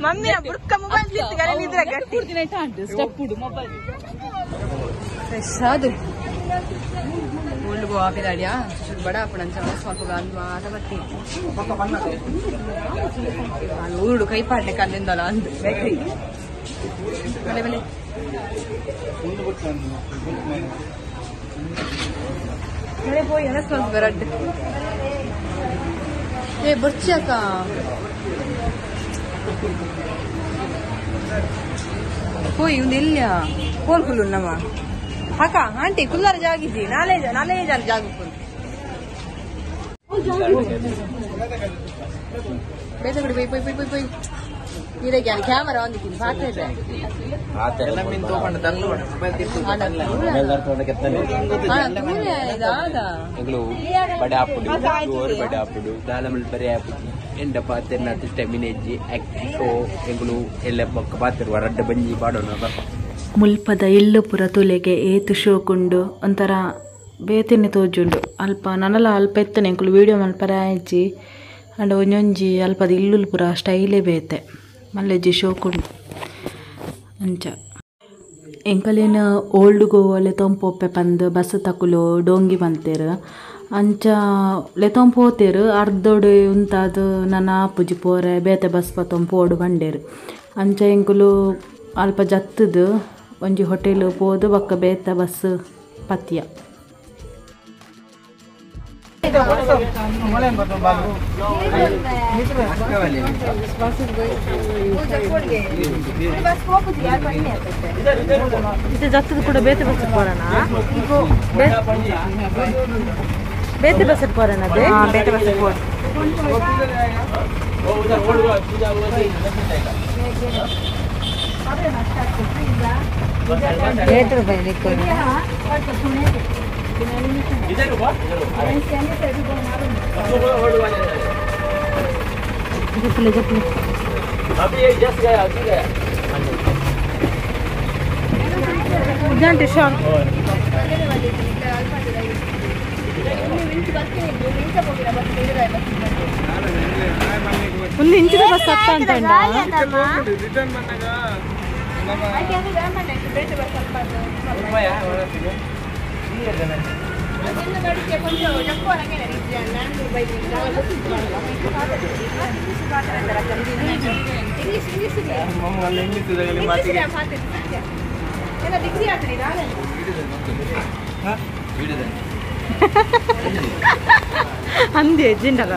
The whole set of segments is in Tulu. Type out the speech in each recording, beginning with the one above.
ಮಮ್ಮಿ ಬುರ್ಕ ಮೊಬೈಲ್ ಫ್ರೆಶ್ ಅದು ಓಲ್ಡ್ ಗೋವಾ ಬಡ ಅಪ್ಪಣ ಸ್ವಲ್ಪ ಮಾತ ಬರ್ತೀನಿ ಊರುಡು ಕೈ ಪಾಡ್ಲೆ ಕಲ್ಲಿಂದಲ್ಲ ಅಂದು ಬಲೆ ಬಲೆ ಪೋಯಿ ಸ್ವಲ್ಪ ಬರಡ್ಡು ಏ ಬೊರ್ಚಕ್ಕ ಪೋಯಿ ಒಂದು ಇಲ್ಲ ಫೋನ್ ಕುಲ್ಲು ನಮ್ಮ ಅಕ್ಕ ಆಂಟಿ ಕುಲ್ಲಾರ ಜಾಗಿದ್ದಿ ನಾಳೆ ನಾಳೆ ಜಾಗ ಜಾಗ ಬೇಸ ಬಿಡಿ ಪೋಯ್ ಪೋಯ್ ಪೋಯ್ ಪೋಯ್ ಇದಕ್ಕೆ ಕ್ಯಾಮರಾ ಒಂದಿಕ್ಕಿನಿ ಪಾತ್ರ ಎಂಡ ಪಾತೆರ್ನಾತ್ ಸ್ಟೆಮಿನೆಜ್ಜಿ ಶೋ ಎಂಗುಲು ಎಲ್ಲ ಬೊಕ್ಕ ಪಾತೆರ್ ರಡ್ಡ ಬಂಜಿ ಪಾಡೋಣ ಮುಲ್ಪದ ಇಲ್ಲು ಪುರ ತುಲೆಗೆ ಏತು ಶೋಕುಂಡು ಒಂಥರ ಬೇತೆನೆ ತೋಜುಂಡು ಅಲ್ಪ ನನಲ ಅಲ್ಪ ಎತ್ತನೆ ಎಂಕುಲು ವೀಡಿಯೋ ಮಲ್ಪರೆ ಆಯ್ಜಿ ಅಂಡ ಒಂಜೊಂಜಿ ಅಲ್ಪದ ಇಲ್ಲುಲು ಪುರ ಸ್ಟೈಲೇ ಬೇತೆ ಮಲ್ಲೆಜ್ಜಿ ಶೋಕುಂಡು ಅಂಚ ಎಂಕಲೇನ ಓಲ್ಡ್ ಗೋವಾ ಲೆತೊಂಪೋಪೆ ಪಂದ್ ಬಸ್ ತಕುಲು ಡೋಂಗಿ ಮಲ್ತೇರು ಅಂಚ ಲೆತೊಂಪು ಪೋತೇರು ಅರ್ಧೋಡು ಉಂತಾದ್ ನನ ಆಪುಜಿ ಪೋರೆ ಬೇತೆ ಬಸ್ ಪತ್ತೊಂದು ಪೋಡು ಬಂಡೇರು ಅಂಚ ಎಂಕುಲು ಅಲ್ಪ ಜತ್ತದು ಒಂಜಿ ಹೋಟೆಲ್ ಪೋದು ಬೊಕ್ಕ ಬೇತೆ ಬಸ್ ಪತ್ತಿಯ ಜತ್ತದು ಕೂಡ ಬೇತೆ ಬಸ್ ಪೋರಣ ಬೇತೆ ಬಸ್ ಪೋರಣ ಅದೇ ಬೇತೆ ಬಸ್ ಪೋರ ಜಪ್ಪಲೆ ಜಪ್ಪಲೆ ಜಾಂಟಿ ಶಾನ್ ಒಂದು ಇಂಚಿದ ಬಸ್ ಹತ್ತ ಅಂತ ಅಂದೆ ಜಿಂಡಲ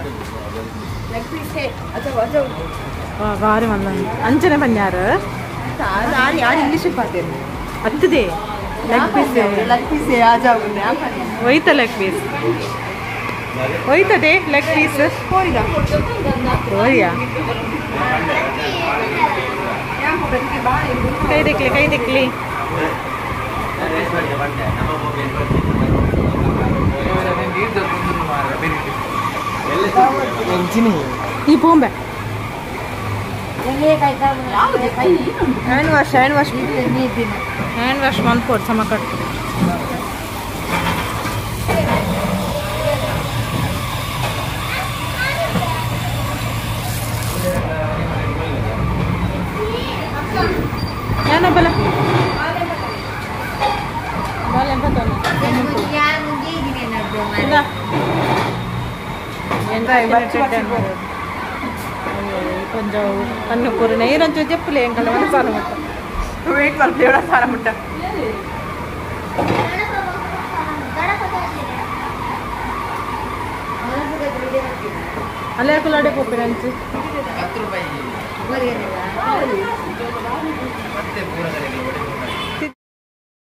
ಬಾರಿ ಮಲ್ಲ ಅಂಚನೆ ಪನ್ಯಾರು ಇಂಗ್ಲಿಷ್ ಪಾತೇರು ಅತ್ತದೆ ಲೆಗ್ ಪೀಸ್ ಲೆಗ್ ಪೀಸ್ ಹೋಯ್ತ ಲೆಗ್ ಪೀಸ್ ಹೋಯ್ತದೆ ಲೆಗ್ ಪೀಸ್ ಕೋರಿಯಾ ಕೈ ದಿಕ್ಲಿ ಕೈ ದಿಕ್ಲಿ ಈ ಪೋಂಬೆ hand wash hand wash hand wash ಮಲ್ಪೋಡು ಸಮ ಕಟ್ಟು ಏನಬ್ಬಲ కొంచెం కన్ను కూర నెయ్యి చెప్పులే ఇంకా సార్ ముట్ట ವೇಟ್ ಮಾಡ್ತೀವಿ ಸಾರ ಮುಟ್ಟ ಅಲ್ಲೇ ಕುಲಾಡೆ ಪೋಪಿನ ಅಂಚು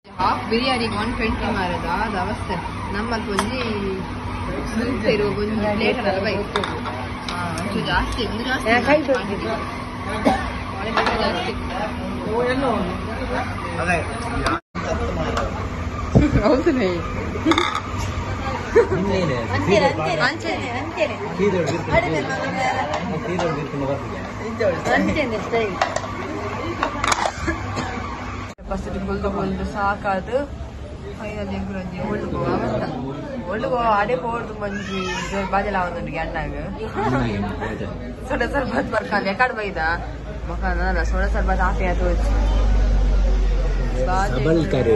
ಹಾಫ್ ಬಿರಿಯಾನಿ 120 ಮಾರದ ಅದು ಅವಸ್ಥೆ ನಮ್ಮಲ್ಲಿ ಒಂಜಿ ಒಂಜಿ ಪ್ಲೇಟ್ 40 ಒಂಚೂರು ಜಾಸ್ತಿ ಒಂದು ಜಾಸ್ತಿ ಜಾಸ್ತಿ ಹೌದು ಬಸ್ ಕುಲ್ದು ಕುಲ್ದು ಸಾಕಾದು ಫೈನಲ್ ಎಂಕುಲೊಂಜಿ ಓಲ್ಡ್ ಗೋವಾ ಬತ್ತ. ಓಲ್ಡ್ ಗೋವಾ ಆಡೆ ಪೋರ್ದು ಮಂಜಿ ಜೋರ್ ಬಾಜಲ ಆವೊಂದುಂಡು ಅಣ್ಣಗ್. ಸೋಡಾ ಸರ್ಬತ್ ಬರ್ಕಾಂದ್ ಎಕಡ್ ಬೈದ ಮಕ ಸೋಡಾ ಸರ್ಬತ್ ಆಪೆ ಆತು. सबल करो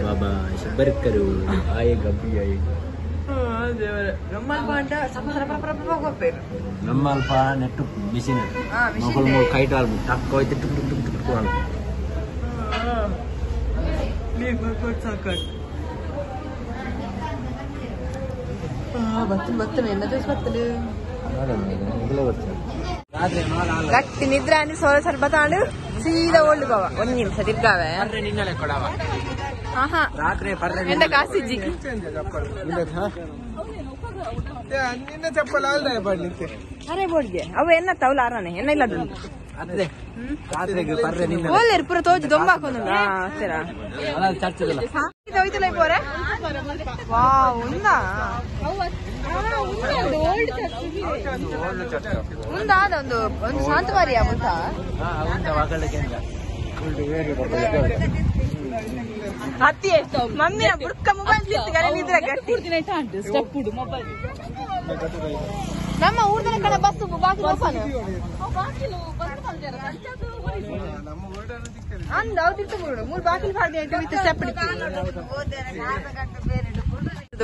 बाबा, सबर करो, आएगा भी आएगा. ನಮ್ಮಲ್ಪ ಅಂಡ ಸಪ ಸಪ ಪರ ಪರ ಹೋಗ್ಬೇಕು. ನಮ್ಮಲ್ಪ ನೆಟ್ಟು ಮಿಷಿನ್ ಮೊಗಲ್ ಮೋ ಕೈಟ್ ಆಲ್ ಟಕ್ ಹೋಯ್ತು ಟುಕ್ ಟುಕ್ ಟುಕ್ ಟುಕ್ ಆಲ್. ಬತ್ತು ಬತ್ತು ಎನ್ನ ದಿವಸ ಬತ್ತಲು ಗಟ್ಟಿ ನಿದ್ರೆ ಅಂದ್ರೆ ಸೋಲ ಸರ್ಬತ್ ಆಂಡು ಸೀದಾ ಓಲ್ಡ್ ಗೋವಾ. ಒಂದ್ ನಿಮಿಷ ತಿರ್ಗಾವೆ. ಎಂತ ಕಾಸಿಜ್ಜಿ ಅರೆ ಬೋರ್ಡ್ಗೆ ಅವು ಎನ್ನ ತವಲ ಆರಾನೆ ಎನ್ನ ಇಲ್ಲ ಓಲ್ಲೇರು ಪೂರ ತೋಜು ದೊಂಬ ಹಾಕೊಂಡು ಹೋಯ್ತಲ್ಲ ಪೋರೆ. ವಾವ್ ಉಂದಾ ಉಂದಾದ ಒಂದು ಒಂದು ಶಾಂತವಾರಿಯ ಮುಂತ ಅತ್ತಿ ಮಮ್ಮಿ ಬುಡ್ಕ ಮೊಬೈಲ್ ನಿದ್ರೆ ಗಟ್ಟಿ. ನಮ್ಮ ಊರ್ದನ ಕಡೆ ಬಸ್ ಬಾಕಿ ಅಂದ ಅವು ತಿರ್ತು ಮೂರು ಮೂರು ಬಾಕಿಲ್ ಪಾಡ್ದೆ ವಿತ್ ಸ್ಟೆಪ್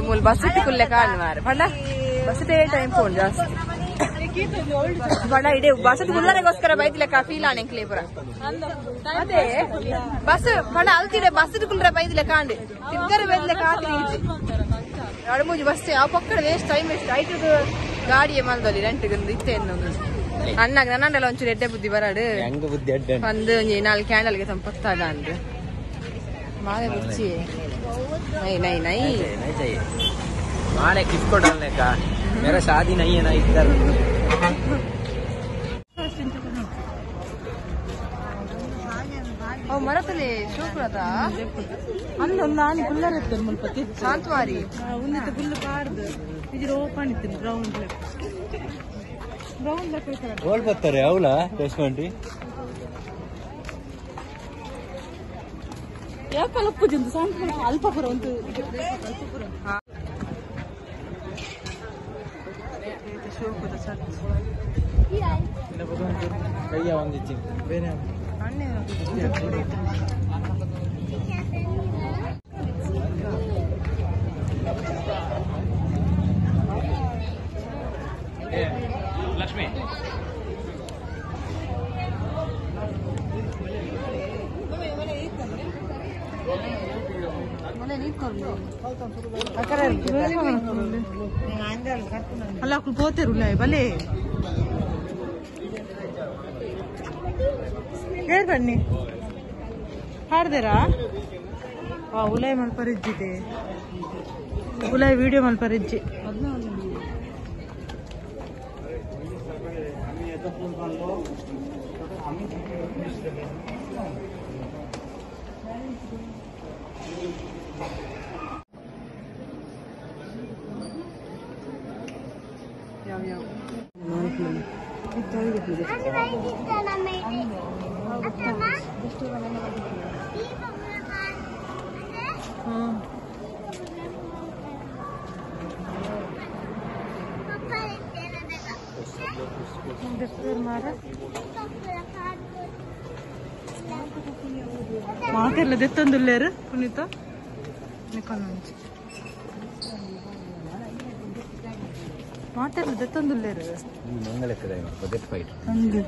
ಮೂಲು ಬಸ್ ಕುಲ್ಲೆ ಕಾಣ್ ಮಾರೆ ಪಂಡ ಬಸ್ ಟೈಮ್ ಫೋನ್ ಜಾಸ್ತಿ ಪಂಡ ಇಡೇ ಬಸ್ ಕುಲ್ಲರೆಗೋಸ್ಕರ ಬೈದಿಲೆಕ್ಕ ಫೀಲ್ ಆಣೆ ಎಂಕ್ಲೆ ಪುರ. ಅದೇ ಬಸ್ ಪಂಡ ಅಲ್ತಿಡೆ ಬಸ್ ಕುಲ್ಲರೆ ಬೈದಿಲೆ ಕಾಂಡು ತಿರ್ಗರೆ ಬೈದಿಲೆ ಕಾತಿ ಎರಡು ಮೂಜಿ ಬಸ್ ಆ ಪಕ್ಕಡ ವೇಸ್ಟ್ ಟೈಮ್ ವೇಸ್ಟ್ ಐಟು ಗಾಡಿಯ ಮಲ್ದೊಲಿ ರೆಂಟ್ ಇತ್ತೆ ಇನ್ನೊಂದು ಅಣ್ಣಗ್ ನನ್ನಂಡಲ ಒಂಚೂರು ಎಡ್ಡೆ ಬುದ್ಧಿ ಬರಾಡು ಒಂದು ಒಂಜಿ ನಾಲ್ಕು ಕ್ಯಾಂಡಲ್ಗೆ ತಂಪತ್ತಾಗ ಅಂದು ಮಾಲೆ ಬುಚ್ಚಿ ನೈ ನೈ ನೈ माले किसको डालने का, मेरा शादी नहीं है ना इधर. ಅವು ಮರತಲೆ ಶೋಕುಲತ ಅಂದೊಂದು ಆನಿ ಕುಲ್ಲರ್ ಇತ್ತು ಮುಲ್ಪ ಶಾಂತವಾರಿ ಉಂದಿತ್ತು ಫುಲ್ ಪಾಡ್ದು ಇದ್ರ ಓಪನ್ ಇತ್ತು ಬ್ರೌನ್ ಬ್ರೌನ್ ಓಲ್ ಬರ್ತಾರೆ ಅವಳ ರೆಸ್ಪಾಂಡ್ರಿ ಯಾಕಲ್ಲ ಉಪ್ಪುಜಿಂದು ಸಾಂತ ಅಲ್ಪ ಪುರ ಒಂದು ಲಕ್ಷ್ಮಿ ಅಲ್ಲ ಪೋತೆರುಲ್ಲ ಬಲೆ ಹೇಳ್ ಬನ್ನಿ ಹಾಡ್ದೇರಾ ಉಲಾಯ್ ಮಲ್ಪರಿಜ್ಜಿದೆ ಉಲಾಯ್ ವಿಡಿಯೋ ಮಲ್ಪರಿಜ್ಜಿ. ಮಾತೆಲ್ಲ ದೆತ್ತೊಂದುಲ್ಲೇರು ಪುನೀತ ಮಾತೆಲ್ಲ ದೆತ್ತೊಂದುಲ್ಲೇರು ಅಂದು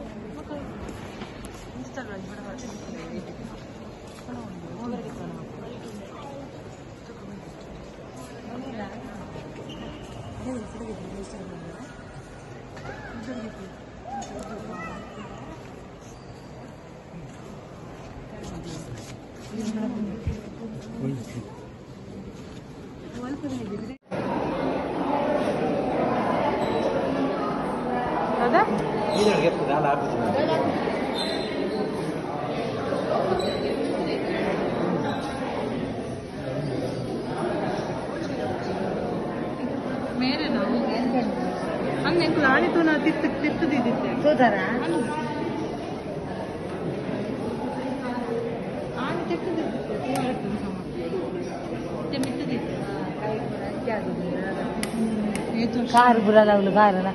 ಕಾರ್ ಬುರಲ್ಲ ಅವಳು ಕಾರಲ್ಲ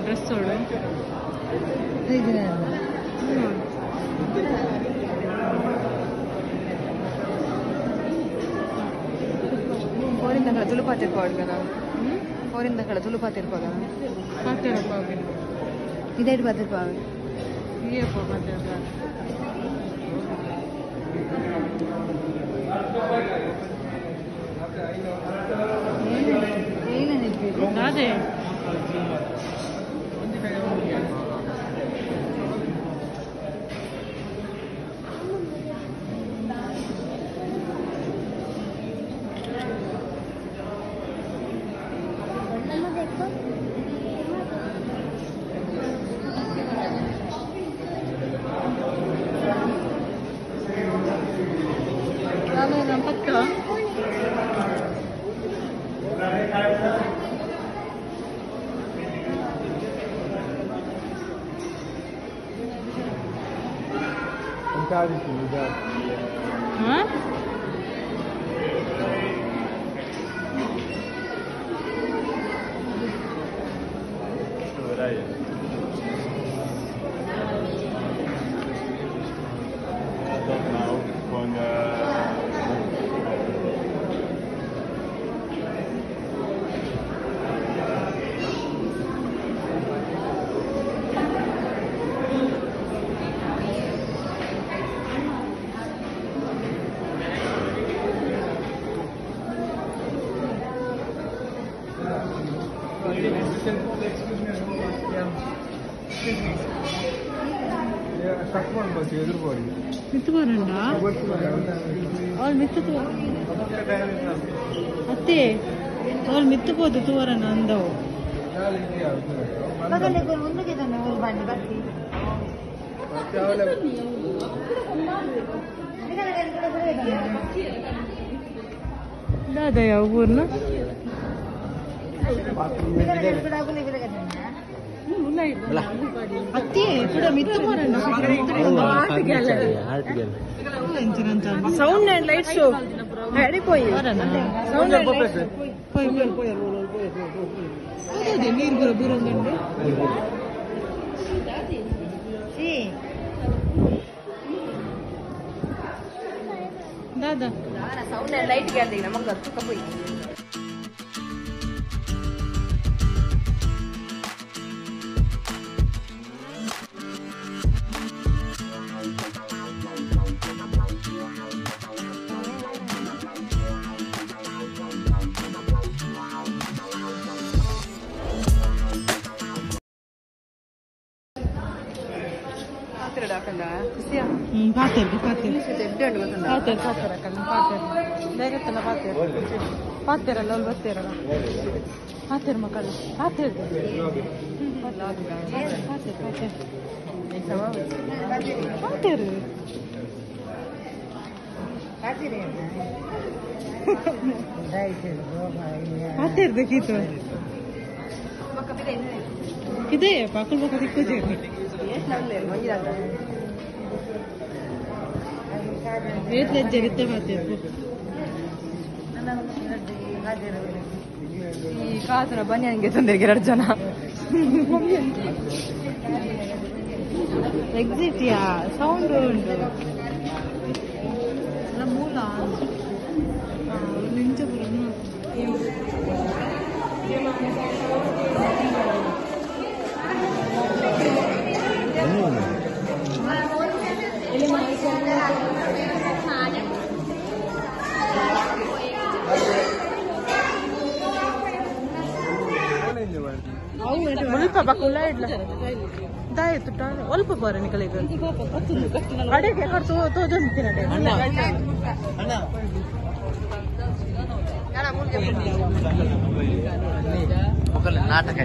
ಡ್ರೆಸ್ ಫೋರಿಂದ ತುಳುಪಾತಿರ್ಪಾಡು కదా ಫೋರಿಂದ ಕಡೆ ತುಳುಪಾತಿರ್ಪಾಗ ಇದೇ ಪಾತಿರ್ಪಾವೆ ಅದೇ ಅತ್ತೆ ಅವಳು ಮಿತ್ತು ಹೋದು ತೂವರನ ಅಂದವು ದಾದ ಯಾವ ಊರ್ನ ಅತ್ತೆ ಕೂಡ ಮಿತ್ತು ಸೌಂಡ್ ಅಂಡ್ ಲೈಟ್ ಶೋ ಪೋಯಿ ಸೌಂಡ್ ಅಂಡ್ ಲೈಟ್ ಅದೇ ನೀರು ಬರೋ ಬೂರಂಗಂಡು ದಾದಾ ಸೌಂಡ್ ಅಂಡ್ ಲೈಟ್ ಗ್ಯಾಲರಿ ನಮಗೆ ಅದು ಪೋಯಿ ಪಾತೆರಲ್ಲ ಅವ್ಳು ಬರ್ತೀರಲ್ಲ ಪಾತೆರ್ ಮಕ್ಕಳು ಪಾತೆರ್ ಪಾತೆರ್ ಪಾತೆರ್ ಬೇಕಿತ್ತು ಇದೆ ಪಾಕುಲ್ ಬೊಕ್ಕ ತಿಕ್ಕುಜಿ ಏತ್ ಲಜ್ಜೆ ಇತ್ತೆ ಪಾತೆರ್ ಈ ಕಾತರ ಬನ್ನಿ ತೊಂದರೆ ಎರಡು ಜನ ಎಕ್ಸಿಟ್ ಯಾ ಸೌಂಡ್ ಉಂಟು ಮೂಲ ನಿಂಚ ಮುಲ್ಪ ಬಕುಲ ಇಡ್ಲ ದಾಯಿತು ಒಲ್ಪ ಬೋರ ನಿಕಲಿಗ ಅಡೆಗೆ ಕರ್ತು ತೋಜೊಂತಿನ ನಾಟಕ